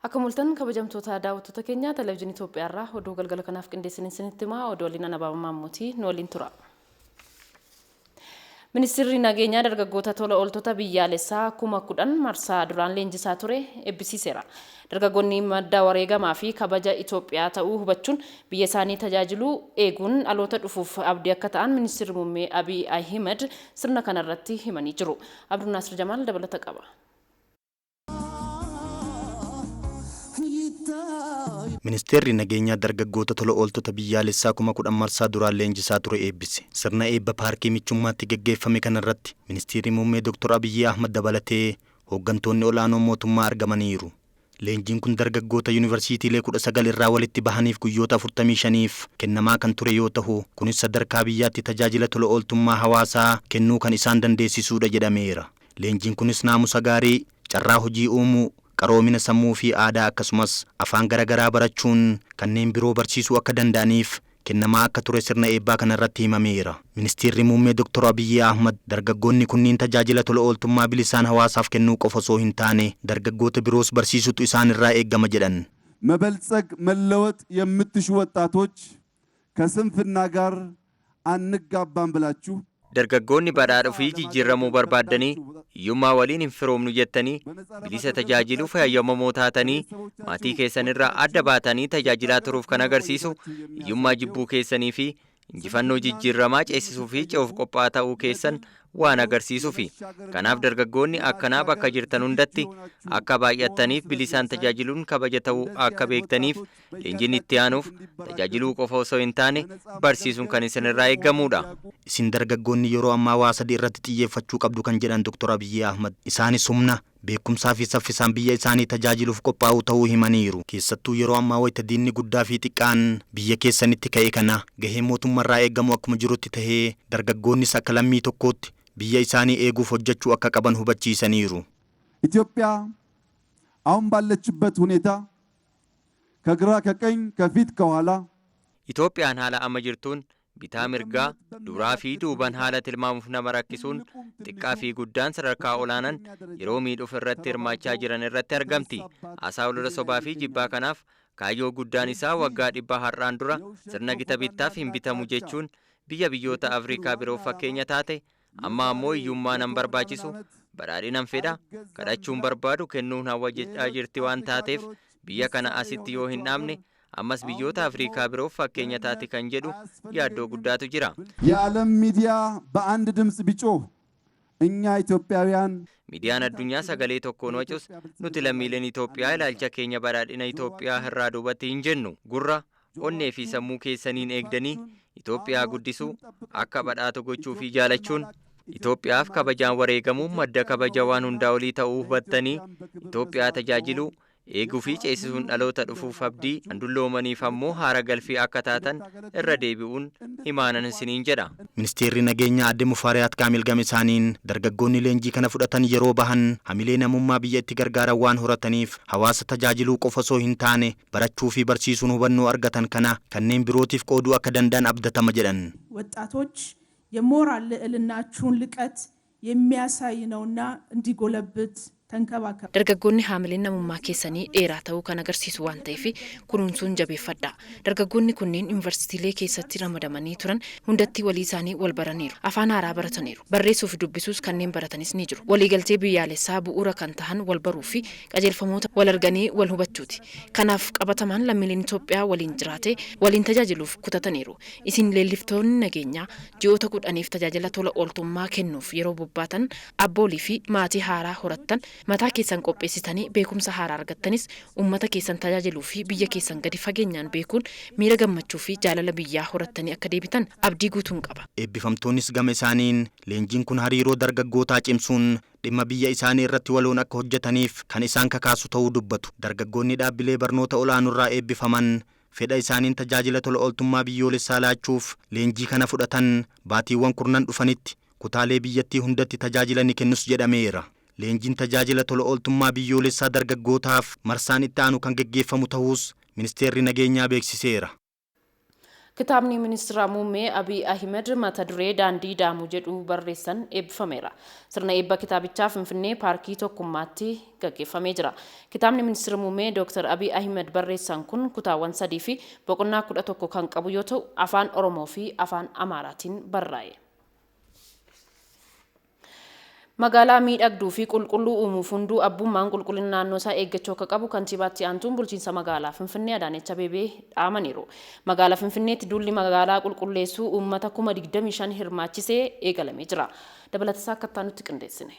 Akkam ooltan kabajamtoota daawwattoota keenya televezyiinii Itoophiyaarraa oduu galgala kanaaf qindeessine isinitti himaa oduu waliin ana Abaabaa Maammooti nu waliin tura. Ministeerri nageenyaa dargaggoota tola ooltota biyyaalessaa 10,000 marsaa duraan leenjisaa ture eebbisiiseera. Dargaggoonni madda wareegamaa fi kabaja Itoophiyaa ta'uu hubachuun biyya isaanii tajaajiluu eeguun dhaloota dhufuuf abdii akka ta'an ministeerri muummee Abiy Ahimed sirna kanarratti himanii jiru. Abdulnaasir Jamaal dabalata qaba. Ministeerri nageenyaa dargaggoota tola ooltota biyyaalessaa 10,000 marsaa duraan leenjisaa ture eebbise. Sirna eebba paarkii michummaatti geggeeffame kanarratti ministeerri muummee Dr. Abiyyi Ahmad dabalatee hooggantoonni olaanoo mootummaa argamaniiru. Leenjiin kun dargaggoota yuunivarsiitiilee 19 irraa walitti bahaniif guyyoota 45f kennamaa kan ture yoo ta'u, kunis sadarkaa biyyaatti tajaajila tola ooltummaa hawaasaa kennuu kan isaan dandeessisuudha jedhameera. Leenjiin kunis naamusa gaarii, carraa hojii uumuu, qaroomina sammuu fi aadaa akkasumas afaan garaagaraa barachuun kanneen biroo barsiisuu akka danda'aniif kennamaa akka ture sirna eebbaa kanarratti himameera. Ministeerri muummee Dr. Abiyyi Ahmad dargaggoonni kunniin tajaajila tola ooltummaa bilisaan hawaasaaf kennuu qofa osoo hin taane dargaggoota biroos barsiisutu isaan irraa eeggama jedhan. መበልጸግ መለወጥ የምትሹ ወጣቶች ከስንፍና ጋር አንጋባም ብላችሁ Dargaggoonni badhaadhuu fi jijjiiramuu barbaaddanii hiyyummaa waliin hin firoomnu jettanii bilisa tajaajiluuf hayyamamoo taatanii maatii keessan irraa adda baatanii tajaajilaa turuuf kan agarsiisu hiyyummaa jibbuu keessanii fi injifannoo jijjiiramaa ceesisuu fi ce'uuf qophaa'aa ta'uu keessan waan agarsiisuufi. Kanaaf dargaggoonni akkanaa bakka jirtan hundatti akka baay'attaniif bilisaan tajaajiluun kabaja ta'uu akka beektaniif leenjiin itti aanuuf tajaajiluu qofa osoo hin taane barsiisuun kan isinirraa eeggamudha. Isin dargaggoonni yeroo ammaa waa sadii irratti xiyyeeffachuu qabdu kan jedhan Dr. Abiyyi Ahmad isaanis humna beekumsaa fi saffisaan biyya isaanii tajaajiluuf qophaa'uu ta'uu himaniiru. Keessattuu yeroo ammaa wayita diinni guddaa fi xiqqaan biyya keessanitti ka'e kana gahee mootummaarraa eeggamu akkuma jirutti tahee dargaggoonnis akka lammii tokkootti biyya isaanii eeguuf hojjechuu akka qaban hubachiisaniiru. ኢትዮጵያ አሁን ባለችበት ሁኔታ ከግራ ከቀኝ ከፊት ከኋላ Itoophiyaan haala amma jirtuun bitaa mirgaa duraa fi duuban haala tilmaamuuf nama rakkisuun xiqqaa fi guddaan sadarkaa olaanaan yeroo miidhuuf irratti hirmaachaa jiran irratti argamti. Haasaa olola sobaa fi jibbaa kanaaf kaayyoo guddaan isaa waggaa 100 har'aan dura sirna gita bittaaf hin bitamu jechuun biyya biyyoota Afrikaa biroo fakkeenya taate amma ammoo hiyyummaa nan barbaachisu badhaadhinan fedha kadhachuun barbaadu kennuun hawwa jedhaa jirti waan taateef biyya kana asitti yoo hin dhaabne ammas biyyoota Afrikaa biroof fakkeenya taate kan jedhu yaaddoo guddaatu jira. የዓለም ሚዲያ በአንድ ድምፅ ቢጮህ እኛ ኢትዮጵያውያን Miidiyaan addunyaa sagalee tokkoon wacus nuti lammiileen Itoophiyaa ilaalcha keenya badhaadhina Itoophiyaa irraa duubatti hin jennu. Gurra, onnee fi sammuu keessaniin eegdanii Itoophiyaa guddisuu akka badhaatu gochuu fi jaalachuun Itoophiyaaf kabajaan wareegamuun madda kabaja waan hundaa olii ta'uu hubattanii Itoophiyaa tajaajiluu eeguu fi ceesisuun dhaloota dhufuuf abdii kan dulloomaniif ammoo haara galfii akka taatan irra deebi'uun himaanan isiniin jedha. Ministeerri nageenyaa aadde Mufaariyaat Kaamil gama isaaniin dargaggoonni leenjii kana fudhatan yeroo bahan hamilee namummaa biyya itti gargaaran waan horataniif hawaasa tajaajiluu qofa osoo hin taane barachuu fi barsiisuun hubannoo argatan kana kanneen birootiif qooduu akka danda'an abdatama jedhan. ወጣቶች የሞራል ልዕልናችሁን ልቀት የሚያሳይ ነውና እንዲጎለብት ተንከባከብ። Dargaggoonni haamileen namummaa keessanii dheeraa ta'uu kan agarsiisu waan ta'eef kunuunsuun jabeeffadha. Dargaggoonni kunneen yuunivarsiitiilee keessatti ramadamanii turan hundatti walii isaanii wal baraniiru. Afaan haaraa barataniiru. Barreessuu fi dubbisuus kanneen baratanis ni jiru. Waliigaltee biyyaalessaa bu'uura kan tahan wal baruu fi qajeelfamoota wal arganii wal hubachuuti. Kanaaf qabatamaan lammiileen Itoophiyaa waliin jiraate waliin tajaajiluuf kutataniiru. Isin leelliftoonni nageenyaa ji'oota 10f tajaajila tola ooltummaa kennuuf yeroo bobbaatan abboolii fi maatii haaraa horattan mataa keessan qopheessitanii beekumsa haaraa argattanis uummata keessan tajaajiluu fi biyya keessan gadi fageenyaan beekuun miira gammachuu fi jaalala biyyaa horattanii akka deebitan abdii guutuun qaba. Eebbifamtoonnis gama isaaniin leenjiin kun hariiroo dargaggootaa cimsuun dhimma biyya isaanii irratti waloon akka hojjetaniif kan isaan kakaasu ta'uu dubbatu. Dargaggoonni dhaabbilee barnoota olaanoorraa eebbifaman fedha isaaniin tajaajila tola ooltummaa biyyoolessaa laachuuf leenjii kana fudhatan baatiiwwan kurnan dhufanitti kutaalee biyyattii hundatti tajaajila ni kennus jedhameera. Leenjiin tajaajila tola ooltummaa biyyoolessaa dargaggootaaf marsaan itti aanu kan geggeeffamu ta'uus ministeerri nageenyaa beeksiseera. Kitaabni Ministeera Muummee Abiy Ahmed mata duree Daandii Daamuu jedhu barreessan eebbifameera. Sirna eebba kitaabichaa Finfinnee Paarkii Tokkummaatti gaggeeffamee jira. Kitaabni Ministeera Muummee Dr. Abiy Ahmed barreessan kun kutaawwan 3 fi boqonnaa 11 kan qabu yoo ta'u, afaan Oromoo fi afaan Amaaraatiin barraa'e. Magaalaa miidhagduu fi qulqulluu uumuuf hunduu abbummaan qulqullina naannoo isaa eeggachuu akka qabu kantiibaatti aantuun bulchiinsa magaalaa Finfinnee Adaanech Abeebee dhaamaniiru. Magaalaa Finfinneetti duulli magaalaa qulqulleessuu uummata 25,000 hirmaachisee eegalamee jira. Dabalatasaa akka nutti qindeessine.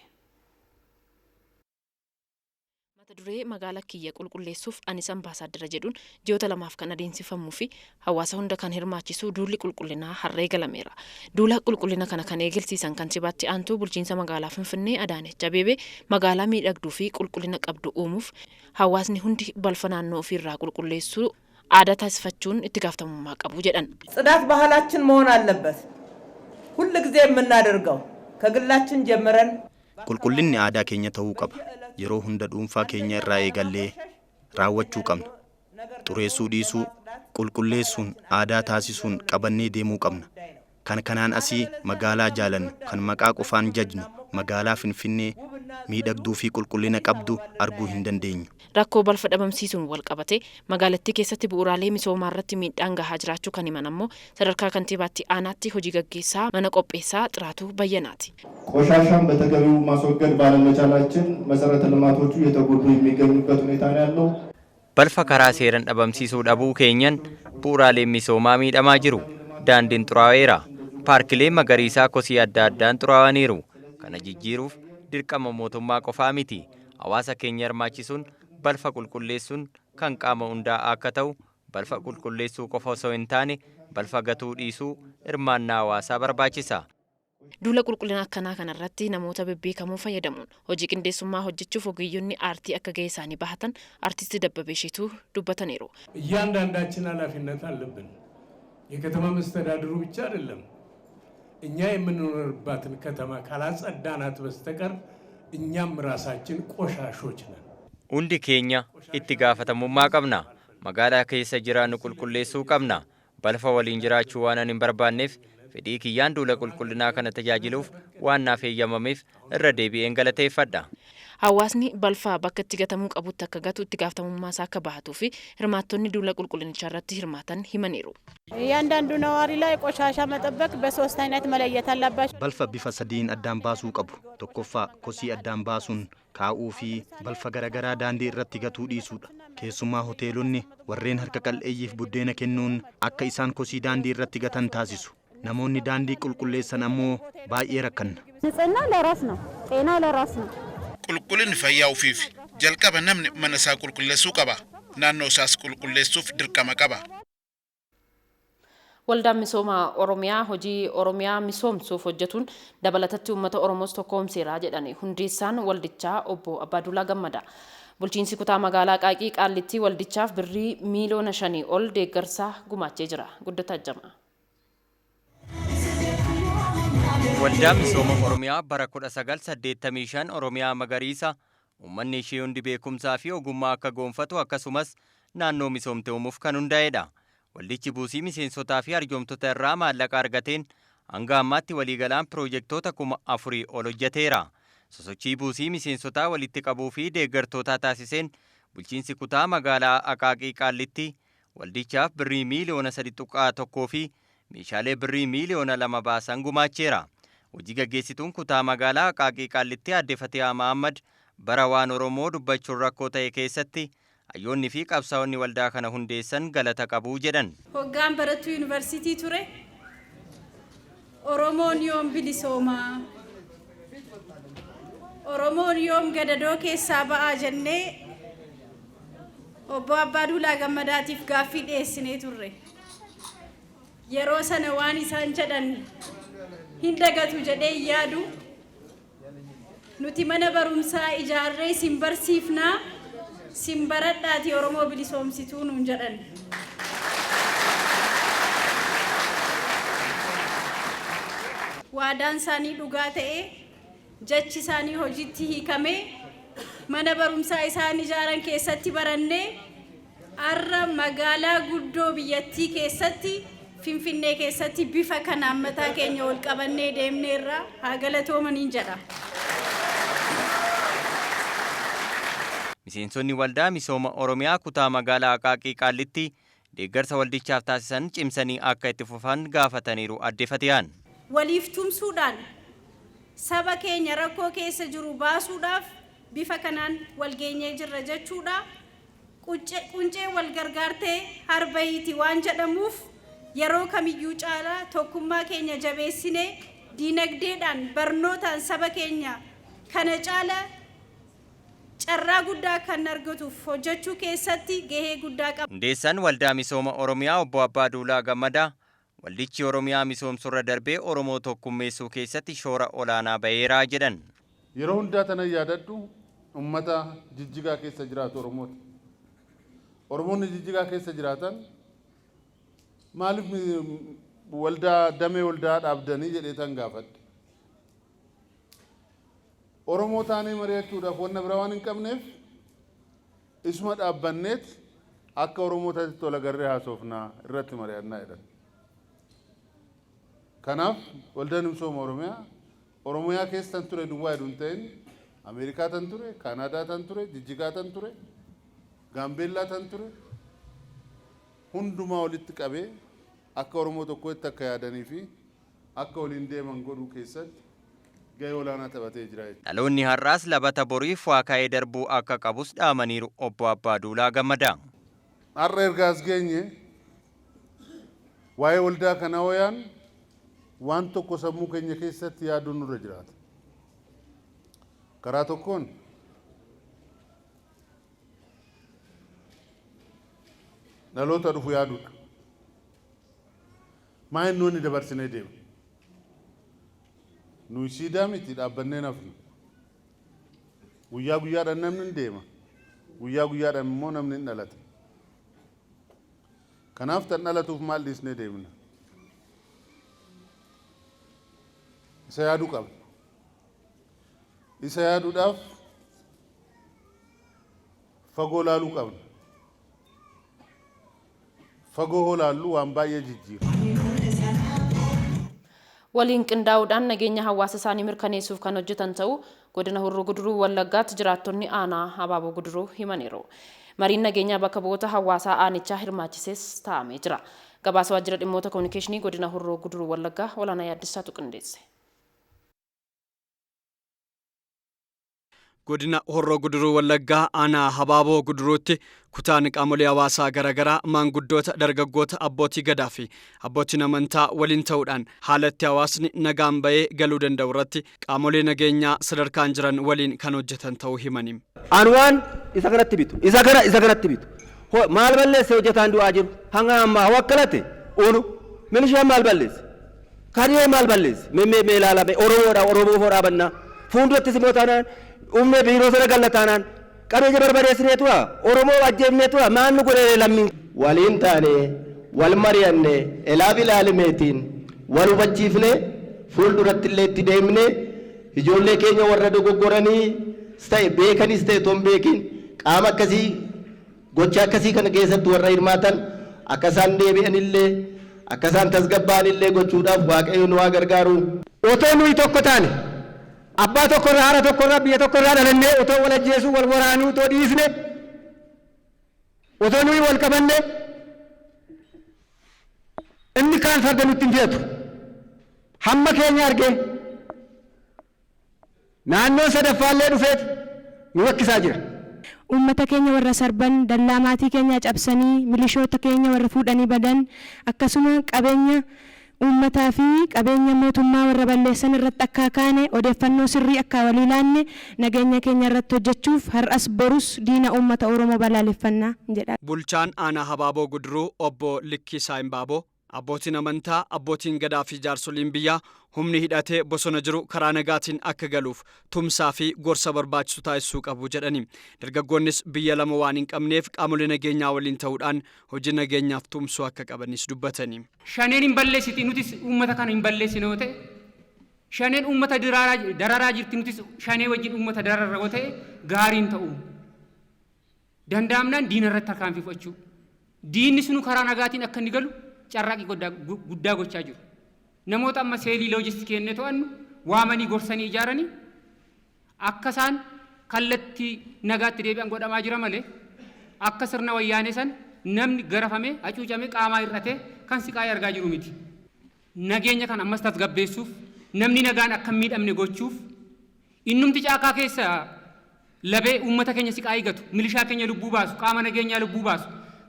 Mata duree "Magaalaa kiyya qulqulleessuuf anis ambaasaaddara" jedhuun ji'oota 2f kan adeemsifamuu fi hawaasa hunda kan hirmaachisu duulli qulqullinaa har'a eegalameera. Duula qulqullina kana kan eegalsiisan kantiibaatti aantuu bulchiinsa magaalaa Finfinnee Adaanech Abeebee, magaalaa miidhagduu fi qulqullina qabdu uumuuf hawaasni hundi balfa naannoo ofiirraa qulqulleessuu aadaa taasifachuun itti gaafatamummaa qabu jedhan. ጽዳት ባህላችን መሆን አለበት። ሁል ጊዜ የምናደርገው ከግላችን ጀምረን Qulqullinni aadaa keenya ta'uu qaba. Yeroo hunda dhuunfaa keenya irraa eegallee raawwachuu qabna. Xureessuu dhiisuu, qulqulleessuun aadaa taasisuun qabannee deemuu qabna. Kan kanaan asii magaalaa jaalannu, kan maqaa qofaan jajnu, magaalaa Finfinnee miidhagduu fi qulqullina qabdu arguu hin dandeenyu. Rakkoo balfa dhabamsiisuun wal qabate magaalattii keessatti bu'uuraalee misoomaa irratti miidhaan gahaa jiraachuu kan himan ammoo sadarkaa kantiibaatti aanaatti hojii gaggeessaa mana qopheessaa Xiraatuu Bayyanaati. ቆሻሻን በተገቢው ማስወገድ ባለመቻላችን መሰረተ ልማቶቹ እየተጎዱ የሚገኙበት ሁኔታ ነው ያለው። Balfa karaa seeran dhabamsiisuu dhabuu keenyan bu'uuraaleen misoomaa miidhamaa jiru. Daandiin xuraa'eera. Paarkileen magariisaa kosii adda addaan xuraa'aniiru. Kana jijjiiruuf dirqama mootummaa qofaa miti. Hawaasa keenya hirmaachisuun balfa qulqulleessuun kan qaama hundaa akka ta'u, balfa qulqulleessuu qofa osoo hin taane balfa gatuu dhiisuu, hirmaannaa hawaasaa barbaachisa. Duula qulqullina akkanaa kanarratti namoota bebbeekamoo fayyadamuun hojii qindeessummaa hojjechuuf ogeeyyonni aartii akka gahee isaanii bahatan artisti Dabbabee Isheetuu dubbataniiru. እያንዳንዳችን ኃላፊነት አለብን። የከተማ መስተዳድሩ ብቻ አይደለም። እኛ የምንኖርባትን ከተማ ካላጸዳናት በስተቀር እኛም ራሳችን ቆሻሾች ነን። Hundi keenya itti gaafatamummaa qabna. Magaalaa keessa jiraannu qulqulleessuu qabna. Balfa waliin jiraachuu waan ani hin barbaanneef, fedhii kiyyaan duula qulqullinaa kana tajaajiluuf waan naaf eeyyamameef irra deebi'een galateeffadha. Hawaasni balfa bakka itti gatamuu qabutti akka gatu itti gaafatamummaa isaa akka bahatuu fi hirmaattonni duula qulqullinichaa irratti hirmaatan himaniiru. እያንዳንዱ ነዋሪ ላይ ቆሻሻ መጠበቅ በሶስት አይነት መለየት አለባቸው። Balfa bifa sadiin addaan baasuu qabu. Tokkoffaa, kosii addaan baasuun kaa'uu fi balfa garaagaraa daandii irratti gatuu dhiisuudha. Keessumaa hoteelonni warreen harka qal'eeyyiif buddeena kennuun akka isaan kosii daandii irratti gatan taasisu. Namoonni daandii qulqulleessan ammoo baay'ee rakkanna. ንጽህና ለራስ ነው፣ ጤና ለራስ ነው። Qulqullinni fayyaa ofiif jalqaba. Namni mana isaa qulqulleessuu qaba. Naannoo isaas qulqulleessuuf dirqama qaba. Waldaan Misooma Oromiyaa hojii Oromiyaa misoomsuuf hojjetuun dabalatatti uummata Oromoos tokkoomseera jedhani hundeessaan waldichaa obbo Abbaaduulaa Gammada. Bulchiinsi kutaa magaalaa Aqaaqii Qaallittii waldichaaf birrii 5 miiliyoona ol deeggarsaa gumaachee jira. Guddataa Jama. Waldaan Misooma Oromiyaa bara 1985 Oromiyaa magariisa, uummanni ishee hundi beekumsaa fi ogummaa akka gonfatu, akkasumas naannoo misoomte uumuuf kan hundaa'edha. Waldichi buusii miseensotaa fi arjoomtota irraa maallaqa argateen hanga ammaatti waliigalaan piroojektota 4,000 ol hojjeteera. Sosochii buusii miseensotaa walitti qabuu fi deeggartootaa taasiseen bulchiinsi kutaa magaalaa Aqaaqii Qaallitti waldichaaf birrii 3.1 miiliyoona fi meeshaalee birrii 2 miiliyoona baasan gumaacheera. Hojii gaggeessituun kutaa magaalaa Aqaaqii Qaallitti aadde Fatihaa Mahammad, bara waan Oromoo dubbachuun rakkoo ta'e keessatti hayyoonni fi qabsaa'onni waldaa kana hundeessan galata qabuu jedhan. Hoggaan barattuu yuunivarsiitii ture, Oromoon yoom bilisoomaa? Oromoon yoom gadadoo keessaa ba'aa jennee obbo Abbaaduulaa Gammadaatiif gaaffii dhiyeessinee turre. Yeroo sana waan isaan jedhan hin dagatu jedhee hin yaadu. Nuti mana barumsaa ijaarree sin barsiifnaa, sin baradhaati Oromoo bilisoomsituu nuun jedhan. Waadaan isaanii dhugaa ta'ee, jechi isaanii hojiitti hiikamee, mana barumsaa isaan ijaaran keessatti barannee, har'a magaalaa guddoo biyyattii keessatti Finfinnee keessatti bifa kanaan mataa keenya ol qabannee deemneerra, haa galatoomaniin jedha. Miseensonni waldaa misooma Oromiyaa kutaa magaalaa Aqaaqii Qaallitti deeggarsa waldichaaf taasisan cimsanii akka itti fufan gaafataniiru Aadde Fatiyaan. Waliif tumsuudhaan saba keenya rakkoo keessa jiru baasuudhaaf bifa kanaan wal geenyee jirra jechuudha. Quncee wal gargaartee harbayiiti waan jedhamuuf, yeroo kamiyyuu caalaa tokkummaa keenya jabeessinee diinagdeedhaan, barnootaan saba keenya kana caala carraa guddaa kan argatuuf hojjechuu keessatti gahee guddaa qaba. Hundeessaan waldaa misooma Oromiyaa Obbo Abbaa Duulaa Gammadaa waldichi Oromiyaa misoomsurra darbee Oromoo tokkummeessuu keessatti shoora olaanaa baheeraa jedhan. Yeroo hundaa tanan yaadadhu uummata Jijjigaa keessa jiraatu Oromoota. Oromoonni Jijjigaa keessa jiraatan maaliif waldaa damee waldaa dhaabdanii jedhee tan gaafadhe. Oromoo taanee mari'achuudhaaf wanna biraa waan hin qabneef isuma dhaabbanneet akka Oromootaatti tola garree haasofnaa, irratti mari'annaa jedhan. Kanaaf waldaan misooma Oromiyaa Oromiyaa keessa tan ture duwwaa jedhu hin ta'in, Ameerikaa tan ture, Kaanaadaa tan ture, Jijjigaa tan ture, Gaambeellaa tan ture hundumaa walitti qabee akka Oromoo tokkotti akka yaadanii fi akka waliin deeman godhuu keessatti gahee olaanaa taphatee jira jechuudha. Dhaloonni har'aas labata boriif waa kaa'ee darbuu akka qabus dhaamaniiru Obbo Abbaa Duulaa Gammadaa. Har'a erga as geenye, waa'ee waldaa kanaa wayaan waan tokko sammuu keenya keessatti yaaduun nurra jiraata. Karaa tokkoon dhaloota dhufu yaaduudha. Maa inni wanni dabarsinee deema? Nuyi siidaa miti dhaabbannee nafnu. Guyyaa guyyaadhaan namni hin deema. Guyyaa guyyaadhaan immoo namni hin dhalata. Kanaaf tan dhalatuuf maal dhiisnee deemna? Isa yaaduu qabna. Isa yaaduudhaaf fagoo laaluu qabna. Fagoo hoo laallu waan baay'ee jijjiira. Waliin qindaa'uudhaan nageenya hawaasa isaanii mirkaneessuuf kan hojjetan ta'uu godina Hurruu Guduruu Wallaggaatti jiraattonni aanaa Habaaboo Guduruu himaniiru. Mariin nageenyaa bakka bu'oota hawaasaa aanichaa hirmaachises taa'amee jira. Gabaasa Waajjira Dhimmoota Kominikeeshinii Godina Hurruu Guduruu Wallaggaa Olaanaa Yaaddessaatu qindeesse. Godina Horroo Guduruu Wallaggaa aanaa Habaaboo Guduruutti kutaan qaamolee hawaasaa garaagaraa, maanguddoota, dargaggoota, abbootii gadaa fi abbootiin amantaa waliin ta'uudhaan haala itti hawaasni nagaan bahee galuu danda'u irratti qaamolee nageenyaa sadarkaan jiran waliin kan hojjetan ta'uu himani. An waan isa kanatti bitu, isa kana isa kanatti bitu. Maal balleesse hojjetaan du'aa jiru? Hanga ammaa wakkalate unu milishaan maal balleesse? Kariyee maal balleesse? Mee mee mee ilaala, mee Oromoodha, Oromoo foo dhaabannaa. Fuuldurattis immoo taanaan dhufnee biiroo sana galla taanaan qabeenya barbadeessineetu Oromoo ajjeefneetu maal nu godhee lammiin. Waliin taane, wal mari'anne, elaaf ilaalimeetiin wal hubachiifne, fuulduratti illee itti deemne, ijoollee keenya warra dogoggoranii ta'e, beekanis ta'e otoo hin beekin, qaama akkasii gocha akkasii kana keessatti warra hirmaatan akka isaan deebi'anillee, akka isaan tasgabbaa'anillee gochuudhaaf Waaqayyo nu haa gargaaru. Otoo nuyi tokko taane, abbaa tokko irraa, haadha tokko irraa, biyya tokko irraa dhalannee, otoo wal ajjeesuu, wal waraanuu otoo dhiisne, otoo nuyi wal qabanne, inni kaan farda nutti hin fe'atu. Hamma keenya argee naannoon sadaffaallee dhufeet nu rakkisaa jira. Uummata keenya warra sarban, dallaa maatii keenyaa cabsanii milishoota keenya warra fuudhanii badan, akkasuma qabeenya uummataa fi qabeenya mootummaa warra balleessan irratti akkaa kaane, odeeffannoo sirrii akkaa walii laanne, nageenya keenya irratti hojjechuuf har'as borus diina uummata Oromoo balaaleffanna jedha. Bulchaan aanaa Habaaboo Guduruu Obbo Likkisaa Imbaaboo, abbootiin amantaa, abbootiin gadaa fi jaarsoliin biyyaa humni hidhatee bosona jiru karaa nagaatiin akka galuuf tumsaa fi gorsa barbaachisu taasisuu qabu jedhani. Dargaggoonnis biyya lama waan hin qabneef qaamolee nageenyaa waliin ta'uudhaan hojii nageenyaaf tumsuu akka qabanis dubbatani. Shaneen hin balleessiti, nutis uummata kana hin balleessine yoo ta'e, Shaneen uummata dararaa jirti, nutis Shanee wajjin uummata dararra yoo ta'e gaariin ta'u. Danda'amnaan diina irratti tarkaanfii fudhachuu. Diinni sunu karaa nagaatiin akka inni galu carraaqii guddaa gochaa jiru. Namoota amma seelii loojistikii jennee to'annu waamanii gorsanii ijaaranii akka isaan kallattii nagaatti deebi'an godhamaa jira malee akka sirna wayyaanee san namni garafamee hacuucamee qaamaa hir'atee kan siqaayee argaa jiru miti. Nageenya kan ammas tasgabbeessuuf, namni nagaan akka hin miidhamne gochuuf, innumti caakaa keessa labee uummata keenya siqaayee gatu, milishaa keenya lubbuu baasu, qaama nageenyaa lubbuu baasu,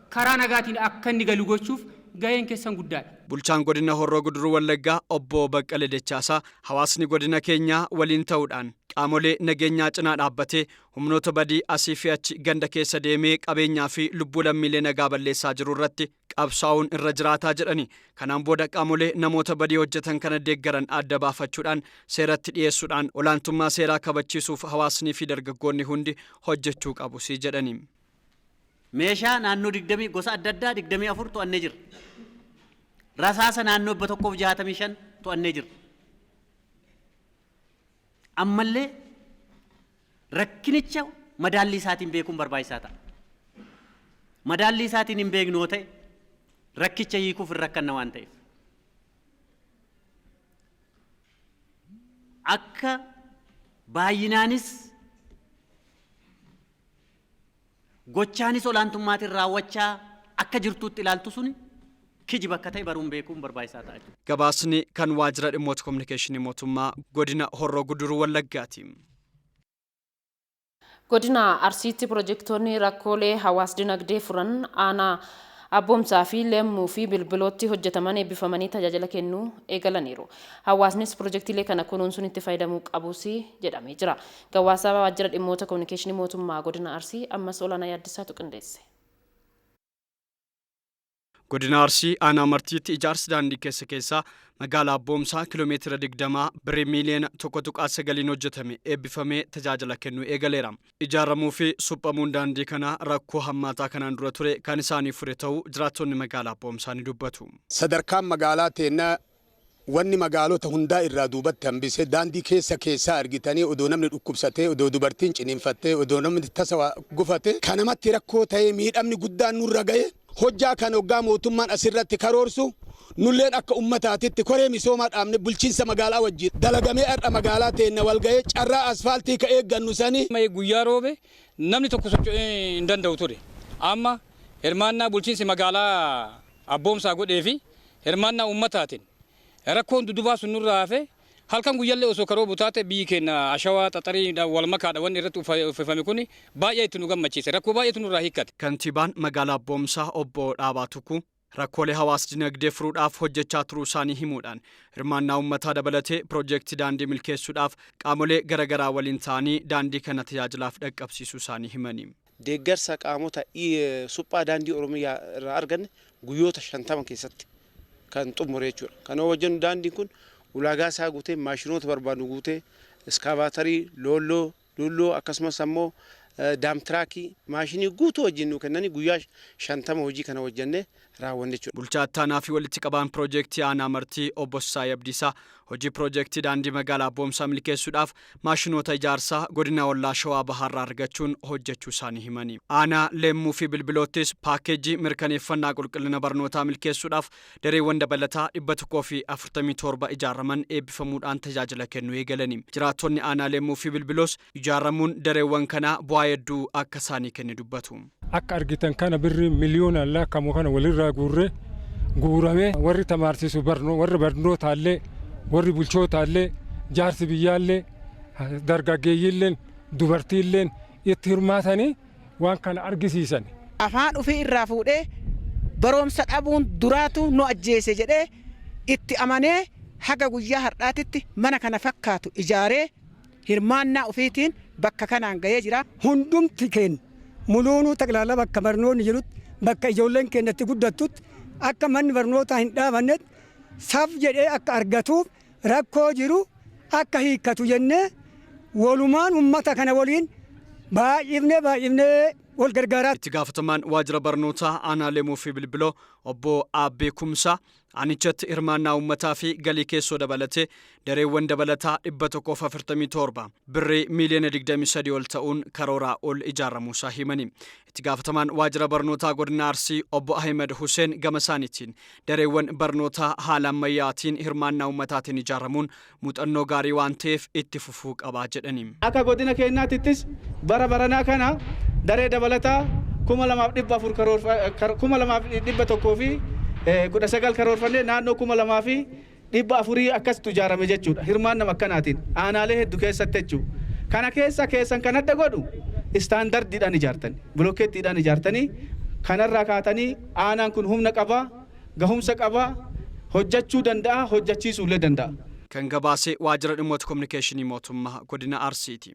karaa nagaatiin akka inni galu gochuuf gaheen keessan guddaadha. Bulchaan godina Horroo Guduruu Wallaggaa Obbo Baqqalee Dachaasaa hawaasni godina keenyaa waliin ta'uudhaan qaamolee nageenyaa cinaa dhaabbatee humnoota badii asii fi achi ganda keessa deemee qabeenyaa fi lubbuu lammiilee nagaa balleessaa jiru irratti qabsaa'uun irra jiraataa jedhani. Kanaan booda qaamolee namoota badii hojjetan kana deeggaran adda baafachuudhaan seeratti dhiyeessuudhaan olaantummaa seeraa kabachiisuuf hawaasnii fi dargaggoonni hundi hojjechuu qabu si jedhani. Meeshaa naannoo 20 gosa adda addaa 24 to'annee jirra. Rasaasa naannoo 165 to'annee jirra. Ammallee rakkinicha madaallii isaatiin beekuun barbaachisaa ta'a. Madaallii isaatiin hin beeknu yoo ta'e rakkicha hiikuuf hin rakkanna waan ta'eef. Akka baay'inaanis gochaanis olaantummaatiin raawwachaa akka jirtuutti ilaaltu suni kijiba akka ta'e baruun beekuun barbaachisaa ta'a jechuudha. Gabaasni kan waajjira dhimmoota kominikeeshinii mootummaa godina Horroo Guduruu Wallaggaati. Godina Arsiitti pirojektoonni rakkoolee hawaas dinagdee furan aanaa Abboomsaa fi Leemmuu fi Bilbilootti hojjetaman eebbifamanii tajaajila kennuu eegalaniiru. Hawaasnis pirojektiilee kana kunuunsuun itti fayyadamuu qabus jedhamee jira. Gabaasa waajjira dhimmoota kominikeeshinii mootummaa godina Arsii ammas Olaanaa Yaaddisaatu qindeesse. Godina Arsii aanaa Martiitti ijaarsi daandii keessa keessaa magaalaa Abboomsaa kiiloomeetira 20 birrii miiliyoona 1.9 hojjetame eebbifamee tajaajila kennuu eegaleera. Ijaaramuu fi suphamuun daandii kanaa rakkoo hammaataa kanaan dura ture kan isaanii fure ta'uu jiraattonni magaalaa Abboomsaa ni dubbatu. Sadarkaan magaalaa teennaa wanni magaalota hundaa irraa duubatti hambisee daandii keessa keessaa argitanii odoo namni dhukkubsatee, odoo dubartiin ciniinfattee, odoo namni tasa gufate kanamatti rakkoo ta'ee miidhamni guddaan nurra ga'e. Hojjaa kan hoggaa mootummaan asirratti karoorsu nulleen akka ummataatitti koree misoomaa dhaabne bulchiinsa magaalaa wajjin dalagamee har'a magaalaa teenna wal ga'ee carraa asfaaltii ka eeggannu sanii. Guyyaa roobe namni tokko socho'ee hin danda'u ture. Amma hirmaannaa bulchiinsi magaalaa Abboomsaa godhee fi hirmaannaa ummataatiin rakkoon dudubaa sun nurraa hafe halkan guyyaallee osoo karoo butaate biyyi keenya ashawaa xaxarii wal makaadha wanni irratti uffifame kun baay'ee itti nu gammachiise, rakkoo baay'eetu nurraa hiikkate. Kantiibaan magaalaa Abboomsaa Obbo Dhaabaa Tukuu rakkoolee hawaas dinagdee furuudhaaf hojjechaa turuu isaanii himuudhaan hirmaannaa uummataa dabalatee pirojektii daandii milkeessuudhaaf qaamolee garaagaraa waliin ta'anii daandii kana tajaajilaaf dhaqqabsiisuu isaanii himani. Deeggarsa qaamota suphaa daandii Oromiyaa irraa arganne guyyoota 50 keessatti kan xumure jechuudha. Kana wajjin daandiin kun ulaagaa isaa guutee maashinoota barbaadu guutee iskaavaatarii, loolloo akkasumas ammoo daamtiraakii maashinii guutuu wajjin nu kennanii guyyaa 50 hojii kana hojjennee raawwanne jechuudha. Bulchaa Ittaanaa fi walitti qabaan pirojektii aanaa Martii Obbo Sisaay Abdiisaa hojii pirojektii daandii magaalaa Abboomsaa milkeessuudhaaf maashinoota ijaarsaa godina Ollaa Shawaa Bahaarraa argachuun hojjechuu isaanii himani. Aanaa Leemmuu fi Bilbiloottis paakeejii mirkaneeffannaa qulqullina barnootaa milkeessuudhaaf dareewwan dabalataa 147 ijaaraman eebbifamuudhaan tajaajila kennuu eegalani. Jiraattonni aanaa Leemmuu fi Bilbiloos ijaaramuun dareewwan kanaa bu'aa hedduu akka isaanii kenne dubbatu. Akka argitan kana birrii miliyoonaan lakkaa'amu kana walirraa guurree guuramee warri tamaarsiisu warri barnootaallee warri bulchootaallee jaarsi biyyaallee dargaggeeyyiilleen dubartiilleen itti hirmaatanii waan kana argisiisan. Afaan ofii irraa fuudhee barumsa dhabuun duraatu nu ajjeese jedhee itti amanee haga guyyaa har'aatitti mana kana fakkaatu ijaaree hirmaannaa ofiitiin bakka kanaan ga'ee jira. Hundumti keenya muluunuu taqlaala bakka barnoonni jirutti bakka ijoolleen keenyatti guddattutti akka manni barnootaa hin dhaabannetti saf jedhee akka argatuuf rakkoo jiru akka hiikkatu jennee walumaan uummata kana waliin baay'ifnee wal gargaaraa. Itti gaafatamaan waajjira barnootaa aanaa Leemuu fi Bilbiloo obbo Aabbee Kumsaa aanichatti hirmaannaa uummataa fi galii keessoo dabalatee dareewwan dabalataa 147 birrii miiliyoona 23 ol ta'uun karooraa ol ijaaramuusaa himani. Itti gaafatamaan waajjira barnootaa godina Arsii obbo Ahmed Hussein gama isaaniitiin dareewwan barnootaa haala ammayyaatiin hirmaannaa uummataatiin ijaaramuun muuxannoo gaarii waan ta'eef itti fufuu qabaa jedhani. Akka godina keenyaatittis bara baranaa kana daree dabalataa 2400 2119 karoorfannee naannoo 2400 akkasitti ijaarame jechuudha. Hirmaannama akkanaatiin aanaalee hedduu keessatti jechuudha. Kana keessa keessan kan adda godhu istaandardiidhaan ijaartani, bilookeettiidhaan ijaartanii kanarraa kaatanii aanaan kun humna qabaa, gahumsa qabaa, hojjechuu danda'a, hojjechiisuu illee danda'a. Kan gabaase waajjira dhimmoota kominikeeshinii mootummaa godina Arsiiti.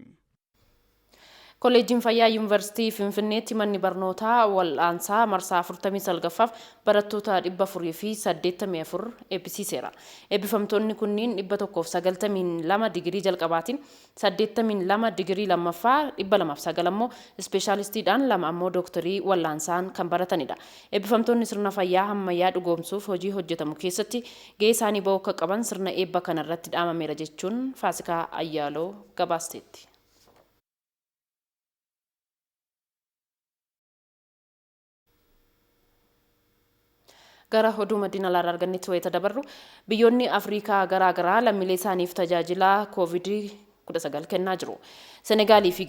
Kolleejjiin Fayyaa Yuunivarsiitii Finfinneetti manni barnootaa wal'aansaa marsaa 49ffaaf barattoota 484 eebbisiiseera. Eebbifamtoonni kunniin 192 digirii jalqabaatiin, 82 digirii lammaffaa, 209 ammoo ispeeshaalistiidhaan, 2 ammoo dooktarii wal'aansaan kan baratanidha. Eebbifamtoonni sirna fayyaa ammayyaa dhugoomsuuf hojii hojjetamu keessatti gahee isaanii bahuu akka qaban sirna eebba kanarratti dhaamameera jechuun Faasikaa Ayyaaloo gabaasteetti. Gara oduu madina alaarraa argannetti wayita dabarru, biyyoonni Afrikaa garaa garaa lammiilee isaaniif tajaajila Koovid 19 kennaa jiru. Senegaalii fi